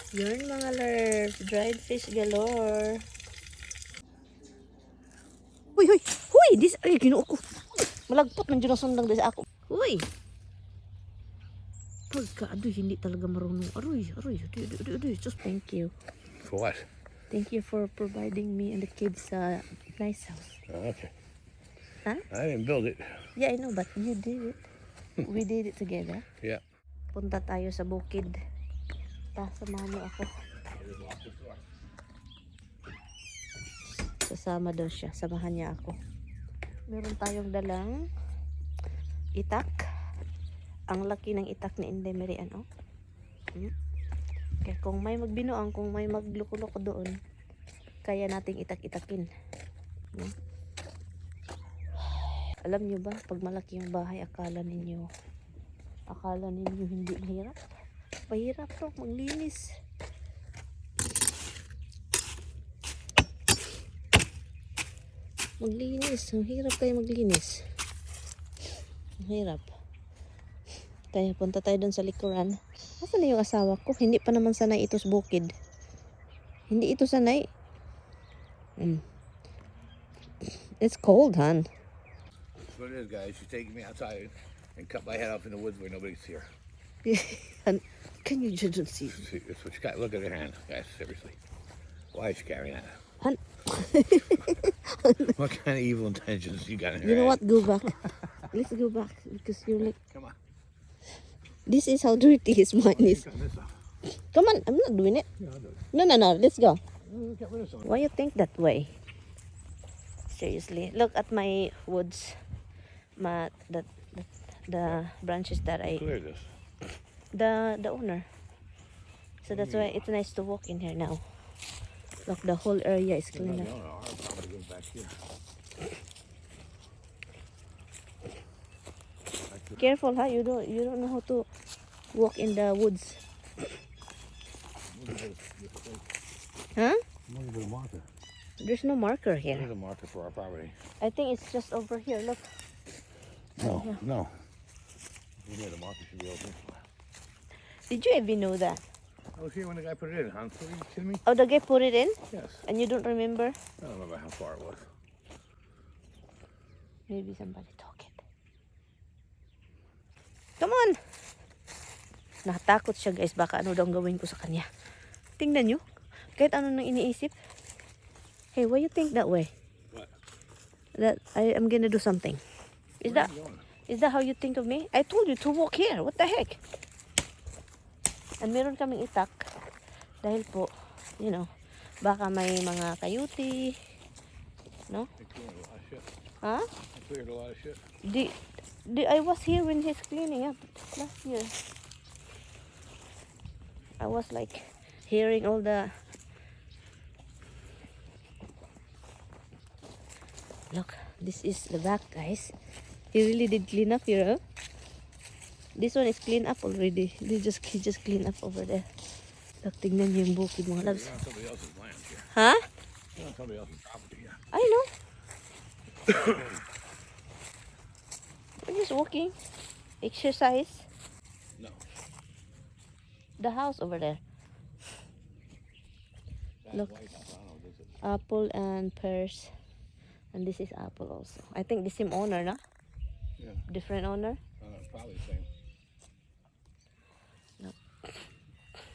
Yarn, mga loves, dried fish galore. Huy, huy, huy, this, ay, Ginoo ko. Malagpot man dyan ang sundang sa ako. Huy! Pagka, adoy, hindi talaga marunong. Aroy, aroy, adoy, adoy, adoy, adoy. Just thank you. For what? Thank you for providing me and the kids a nice house. Oh, okay. Huh? I didn't build it. Yeah, I know, but you did it. We did it together. Yeah. Punta tayo sa bukid. Ta, samahan niyo ako. Sasama daw siya. Samahan niya ako. Meron tayong dalang itak. Ang laki ng itak ni Inday Mary, ano? Kaya kung may magbinuang, kung may magluko-loko doon, kaya nating itak-itakin. No? Alam niyo ba, pag malaki yung bahay, akala ninyo hindi mahirap? Mahirap to, maglinis. Maglinis. Ang hirap kayo maglinis. Ang hirap. Kaya punta tayo doon sa likuran. Nasaan na yung asawa ko? Hindi pa naman sanay ito sa bukid. Hindi ito sanay. It's cold, hon. That's what it is, guys. She's taking me outside and cut my head off in the woods where nobody's here. And can you just see? See, that's what she got. Look at her hand, guys. Seriously. Why is she carrying that? Hon, What kind of evil intentions you got in her you know head? what? Go back. Let's go back because you're like, Come on. This is how dirty his mind is. Cut this off. Come on, I'm not doing it. Yeah, I'll do it. No. Let's go. Get rid of some. Why you think that way? Seriously, look at my woods, ma the branches that I Clear this. the owner. So that's why it's nice to walk in here now. Look, the whole area is No, clean up. no, our property goes back here. Careful, huh? You don't know how to walk in the woods. Look at this place. Huh? I'm looking for the marker. There's no marker here. There's a marker for our property. I think it's just over here. Look. No. Yeah, the marker should be open. Did you even know that? I was here when the guy put it in, huh? Are you kidding me? Oh, the guy put it in, Yes. and you don't remember? I don't remember how far it was. Maybe somebody took it. Come on! Natakot siya, guys. Baka ano daw ang gawin ko sa kanya. Tingnan nyo. Kahit ano nang iniisip. Hey, why you think that way? What? That I am gonna do something. Is Where that are you going? Is that how you think of me? I told you to walk here. What the heck? And meron kaming itak. Dahil po, baka may mga coyote. No? They cleared a lot of shit. Huh? I cleared a lot of shit. The I was here when he's cleaning up last year. I was like hearing all the— Look, this is the back, guys. He really did clean up here, huh? This one is clean up already. They just he just clean up over there. Look, tingnan niyo yung bukid, mga loves. You're on somebody else's land here. Huh? You're on somebody else's property here. I know. We're just walking. Exercise. No. The house over there. That Look. white house, I don't know what this is. Apple and pears. And this is apple also. I think the same owner, no? Yeah. Different owner. I don't know, probably the same.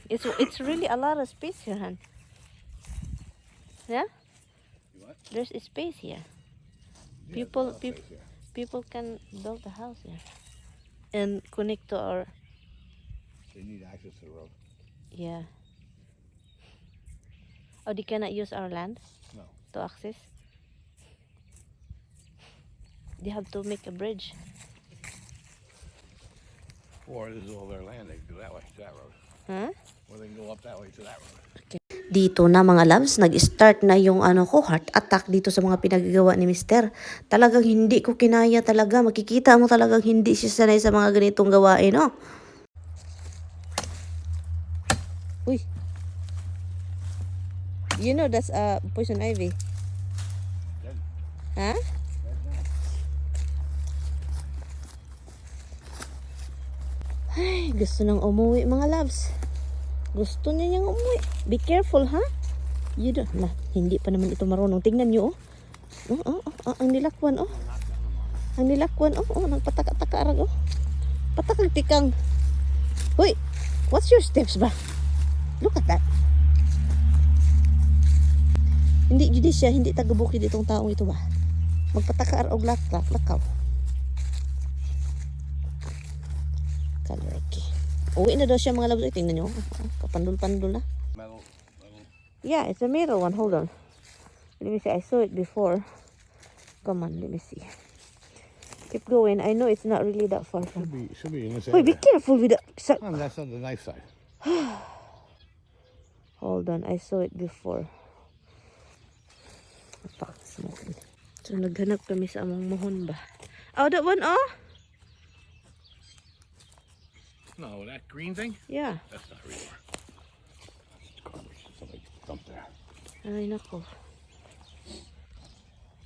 It's really a lot of space here, hon. Yeah? You what? There's a space here. Yeah, there's a lot of space here. People can build a house here. And connect to our They need access to the road. Yeah. Oh, they cannot use our land No. to access. They have to make a bridge. Or this is all their land. They can go that way to that road. Huh? Or they can go up that way to that road. Dito na, mga loves, nag-start na yung ano ko, heart attack dito sa mga pinagagawa ni Mister. Talagang hindi ko kinaya talaga. Makikita mo talagang hindi siya sanay sa mga ganitong gawain, no? Uy. You know that's poison ivy. Dead. Huh? Dead now. Ay, gusto nang umuwi, mga loves. Gusto niya niyang umuwi. Be careful, ha? You don't, na, hindi pa naman ito marunong. Tingnan niyo, oh. Oh, ang nilakwan, oh. Ang nilakwan, oh, nagpataka-taka arag, oh. Patakag tikang. Hoy, what's your steps ba? Look at that. Hindi jud siya, hindi taga-bukid itong taong ito ba? Magpataka og lak lakaw. Kalorki. Uwi na daw siya, mga loves. Ay, tingnan nyo. Oh, kapandul-pandul na. Metal, metal. Yeah, it's a metal one. Hold on. Let me see. I saw it before. Come on, let me see. Keep going. I know it's not really that far from. Should be in this Wait, be area. careful with the. Oh, that's on the knife side. Hold on, I saw it before. Fuck, smoking. So, naghanap kami sa among mohon ba? Oh, that one, oh? No, that green thing? Yeah. That's not real. That's garbage. Somebody dumped there. Ay, nako.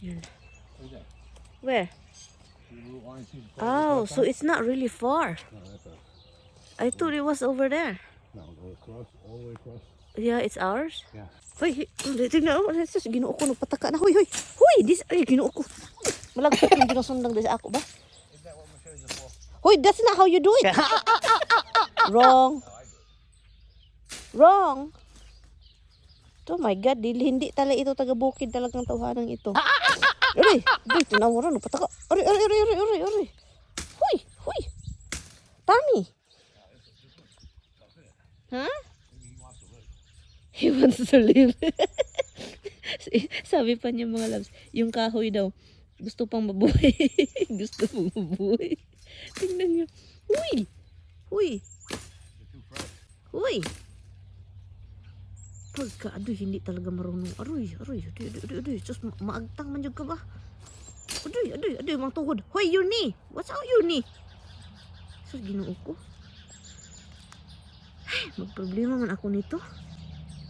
Yun. What's that? Where? The little orange piece of Oh, so it's not really far. No, that's a, I thought it was over there. No, go across, all the way across. Yeah, it's ours. Yeah. Hoy, tingnan mo, sus, Ginoo ko, nagpataka na. Hoy, hoy, hoy, this, ay, Ginoo ko. Malagpak yung ginasundang sa ako ba? Is that what machetes are for? Hoy, that's not how you do it. Wrong. Wrong. Oh my God, dili, hindi talaga ito taga-bukid talagang tawhanang ito. Aray, aray, tinawaran, nagpataka. Aray, aray, aray, aray, aray, aray. Hoy, hoy. Tommy. Huh? He wants to live. Sabi pa niya, mga loves, yung kahoy daw, gusto pang mabuhay. Gusto pang mabuhay. Tingnan niyo. Uy! Uy! They're too fresh. Uy! Pagka, aduy, hindi talaga marunong. Aroy, aroy, aduy, aduy, aduy, aduy. Sus, maagtang man jud ka ba? Aduy, aduy, aduy, mga tuhod. Hoy, your knee! What's out your knee? Sus, Ginoo ko. Ay, magproblema man ako nito.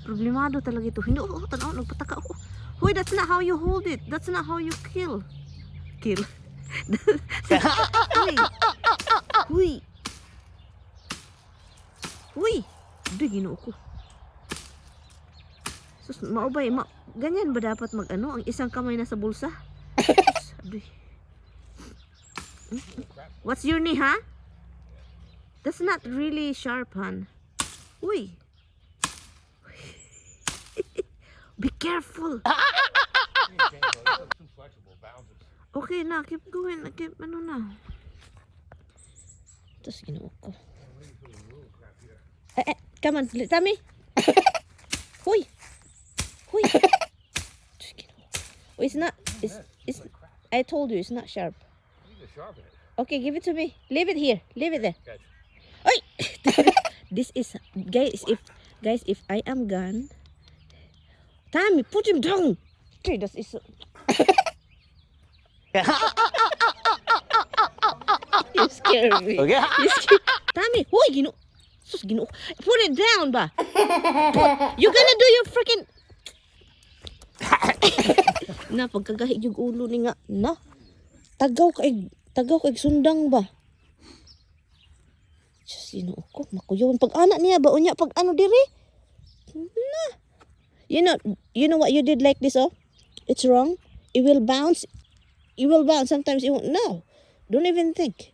Problemado talaga ito. Hindi, oh, tanaw, nagpataka ako. Hoy, that's not how you hold it. That's not how you kill. Kill. Hoy. Huy. Huy. Aduy, Ginoo ko. Sus, maubay, ganyan ba dapat mag ano? Ang isang kamay nasa bulsa? Sus, aduy. What's your knee, ha? That's not really sharp, han. Uy. Be careful. Too flexible, bounces. Okay na, keep going. Keep, ano na. Tapos Ginoo ko. Eh, eh, come on, Tommy. Huy. Huy. Diyos, Ginoo ko. Oh, it's not, it's, I told you, it's not sharp. You need to sharpen it. Okay, give it to me. Leave it here. Leave it there. Catch. Ay! This is, guys, if I am gone, Tommy, put him down. Okay, das is You scared me. Okay. You scared. Tommy, huy, Ginoo. Sus, Ginoo. Put it down ba? You gonna do your freaking na pagkagahi yung ulo ni nga na. Tagaw kay sundang ba? Diyos, Ginoo ko, makuyawan. Pag anak niya ba, unya, pag ano diri? Na. You know what you did like this, oh? It's wrong. It will bounce. It will bounce. Sometimes it won't. No. Don't even think.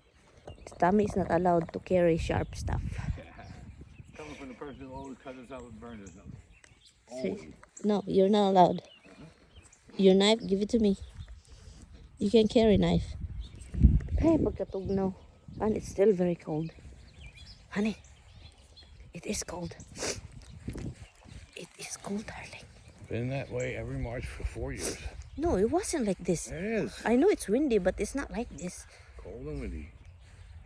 Tommy is not allowed to carry sharp stuff. Coming from the person who always cuts himself and burns himself. See? Always. No, you're not allowed. Your knife, give it to me. You can carry knife. Hey, pagkatugnaw. And it's still very cold. Honey, it is cold. It is cold, darling. Been that way every March for 4 years. No, it wasn't like this. It is. I know it's windy, but it's not like this. Cold and windy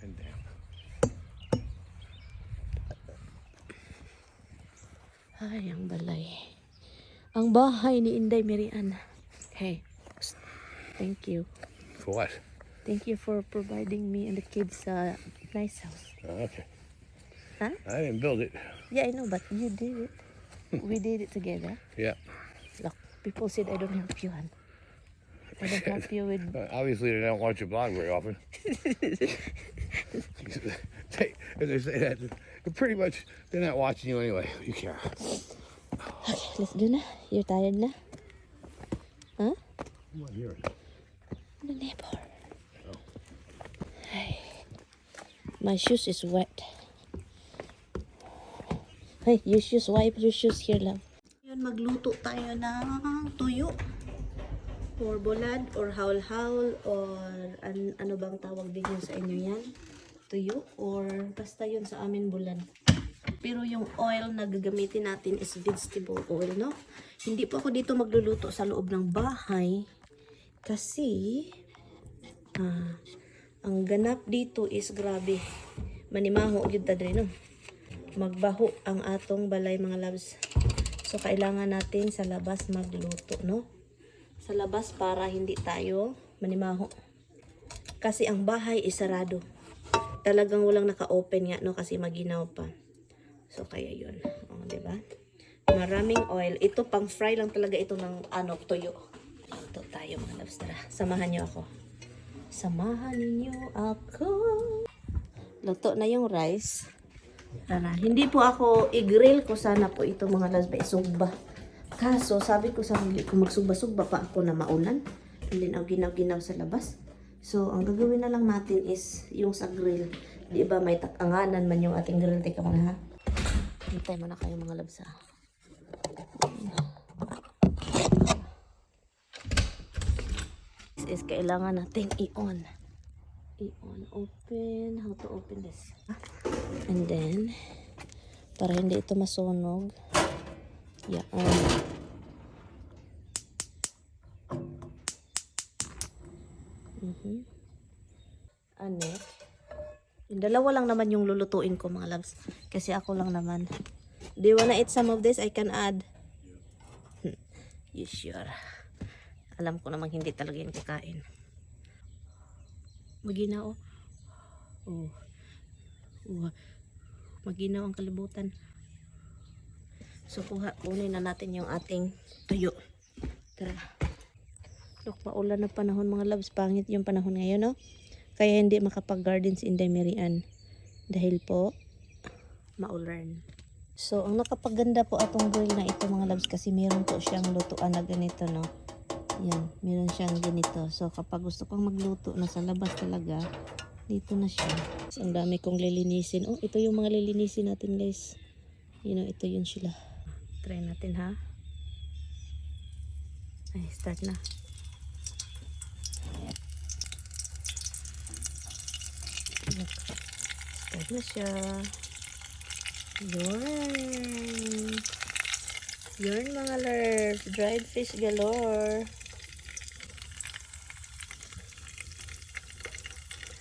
and damp. Ay, ang balay. Ang bahay ni Inday Mirian. Hey, psst. Thank you. For what? Thank you for providing me and the kids a nice house. Okay. Huh? I didn't build it. Yeah, I know, but you did it. We did it together. Yeah. Look, people said I don't help you, han. I don't help you with. Obviously, they don't watch your blog very often. If they say that, They're pretty much, they're not watching you anyway. You care. Okay, let's go na. You're tired na? Huh? I'm not hearing. The neighbor. Ay. My shoes is wet. Hey, your shoes, wipe your shoes here, love. Yun, magluto tayo ng tuyo. Or bulad, or haul-haul, or ano bang tawag din yun sa inyo yan? Tuyo, or basta yun sa amin, bulad. Pero yung oil na gagamitin natin is vegetable oil, no? Hindi po ako dito magluluto sa loob ng bahay kasi ang ganap dito is grabe. Manimaho gyud ta diri, no? Magbaho ang atong balay, mga loves. So kailangan natin sa labas magluto, no? Sa labas para hindi tayo manimaho. Kasi ang bahay is sarado. Talagang walang naka-open nga, no, kasi maginaw pa. So kaya 'yun. Oh, 'di ba? Maraming oil. Ito, pang fry lang talaga ito ng ano, tuyo. Ito tayo, mga loves. Tara, samahan niyo ako. Samahan ninyo ako. Luto na yung rice. Tara, hindi po ako, i-grill ko sana po ito, mga loves, ba isugba. Kaso sabi ko sa sarili ko, magsugba-sugba pa ako na maulan. And then, ang ginaw-ginaw sa labas. So, ang gagawin na lang natin is yung sa grill. Di ba may takanganan man yung ating grill? Teka muna ha. Hintay muna kayo, mga loves, ha. This is kailangan natin i-on. I-on. Open. How to open this? And then, para hindi ito masunog, yan. Anek. Yung dalawa lang naman yung lulutuin ko, mga loves. Kasi ako lang naman. Do you wanna eat some of this? I can add. You sure? Alam ko namang hindi talaga yung kakain. Maginaw. Oh. Oh. Maginaw ang kalibutan. So, kunin na natin yung ating tuyo. Tara. Look, maulan na panahon, mga loves. Pangit yung panahon ngayon, no? Kaya hindi makapag-garden si Inday Marian. Dahil po, maulan. So, ang nakapaganda po atong grill na ito, mga loves, kasi meron po siyang lutuan na ganito, no? Yan, meron siyang ganito. So, kapag gusto kong magluto na sa labas talaga, dito na siya. So, ang dami kong lilinisin. Oh, ito yung mga lilinisin natin, guys. Ito yun sila. Try natin, ha? Ay, start na. Look. Start na siya. Yun. Yun, mga loves. Dried fish galore.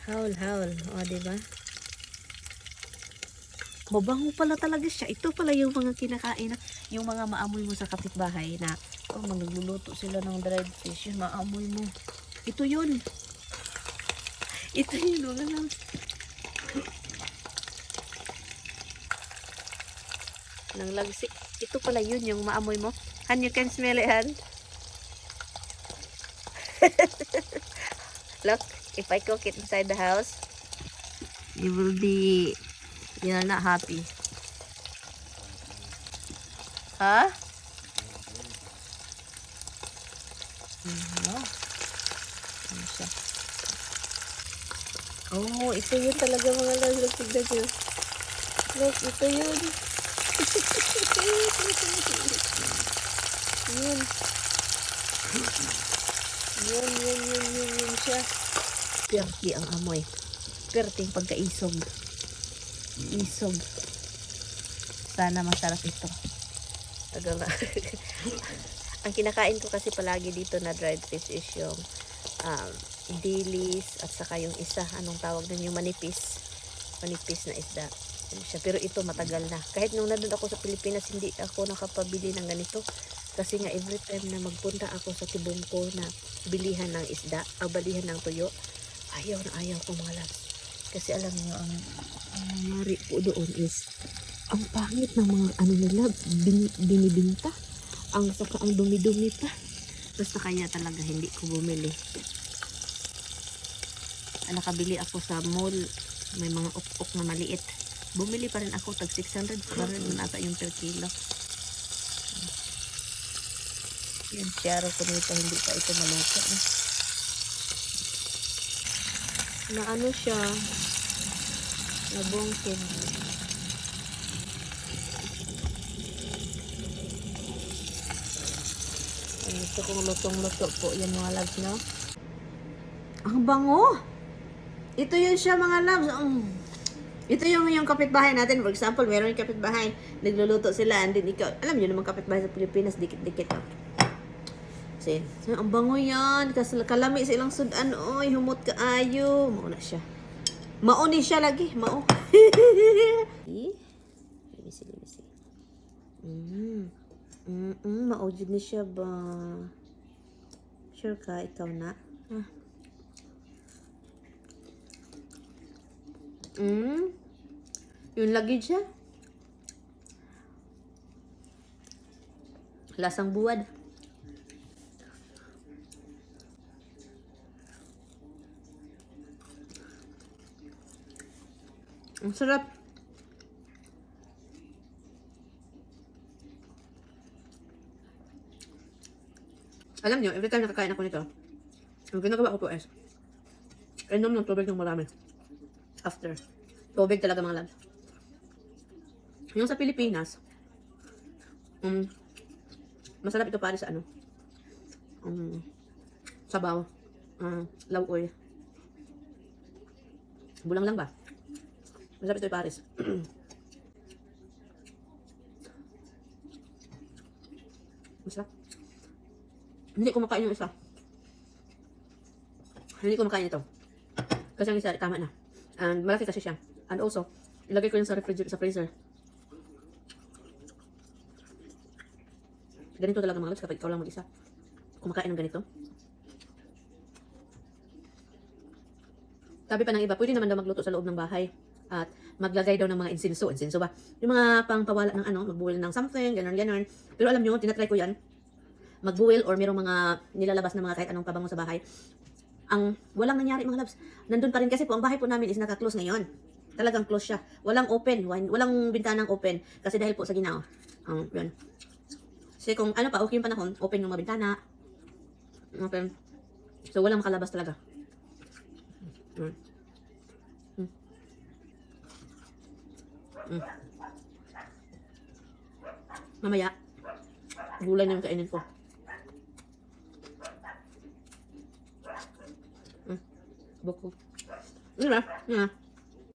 Haul, haul. O, di ba? Mabango pala talaga siya. Ito pala yung mga kinakain na, yung mga maamoy mo sa kapitbahay na, oh, nagluluto sila ng dried fish. Yung maamoy mo. Ito yun. Ito yun, mga loves. Nang lagsik. Ito pala yun, yung maamoy mo. Han, you can smell it, Han. Look, if I cook it inside the house, you will be, you're not happy. Huh? No. Ano siya? Oh, ito yun talaga, mga loves. Look, tignan nyo. Look, ito yun. Yun. Yun, yun, yun, yun, yun siya. Perti ang amoy. Perting pagkaisog. Isog. Sana masarap ito. Tagal na. Ang kinakain ko kasi palagi dito na dried fish is yung dilis at saka yung isa, anong tawag dun, yung manipis. Manipis na isda. Ano siya. Pero ito matagal na. Kahit nung nandun ako sa Pilipinas, hindi ako nakapabili ng ganito. Kasi nga every time na magpunta ako sa Tibungko na bilihan ng isda, o balihan ng tuyo, ayaw na ayaw ko, mga loves. Kasi alam niyo, ang nangyari po doon is, ang pangit ng mga ano nila, binibinta. Ang saka ang dumi-dumi pa. Basta kaya talaga hindi ko bumili. Nakabili ako sa mall. May mga ok-ok na maliit. Bumili pa rin ako tag 600, 400 man ata yung per kilo. Yung siyaro ko nito, hindi pa ito maluto. Eh. Na ano siya, nabungkid. Ay, gusto kong lutong-luto po yan, mga loves, no? Ang bango! Ito yun siya, mga loves. Ito yung kapitbahay natin. For example, meron yung kapitbahay. Nagluluto sila and then ikaw, alam niyo naman kapitbahay sa Pilipinas, dikit-dikit. Oh. So, yun. So, ang bango yan. Kasi kalami sa ilang sudan. Oy, humot kaayo. Mao na siya. Mao ni siya lagi. Mao. Let me see, let me see. Mao jud ni siya ba? Sure ka, ikaw na? Ah. Yun lagi siya. Lasang buwad. Ang sarap. Alam niyo, every time nakakain ako nito, ang ginagawa ko po is, inom ng tubig ng marami. After. Tubig talaga, mga loves. Yung sa Pilipinas, masarap ito para sa ano, sabaw, lauoy. Bulang lang ba? Masarap ito pares. Masarap. Hindi ko makain yung isa. Hindi ko makain ito. Kasi ang isa, tama na. And malaki kasi siya. And also, ilagay ko yun sa refrigerator, sa freezer. Ganito talaga, mga loves, kapag ikaw lang mag-isa. Kumakain ng ganito. Sabi pa ng iba, pwede naman daw magluto sa loob ng bahay. At maglagay daw ng mga insinso. Insinso ba? Yung mga pangpawala ng ano, magbuwil ng something, ganon, ganon. Pero alam nyo, tinatry ko yan. Magbuwil or merong mga nilalabas na mga kahit anong pabango sa bahay. Ang walang nangyari, mga loves. Nandun pa rin kasi po, ang bahay po namin is naka-close ngayon. Talagang close siya. Walang open, walang bintanang open. Kasi dahil po sa ginaw. Yun. Kasi kung ano pa, okay yung panahon, open yung mga bintana. Open. So, walang makalabas talaga. Mamaya, gulay na yung kainin ko. Buko. Yun na. Yun na.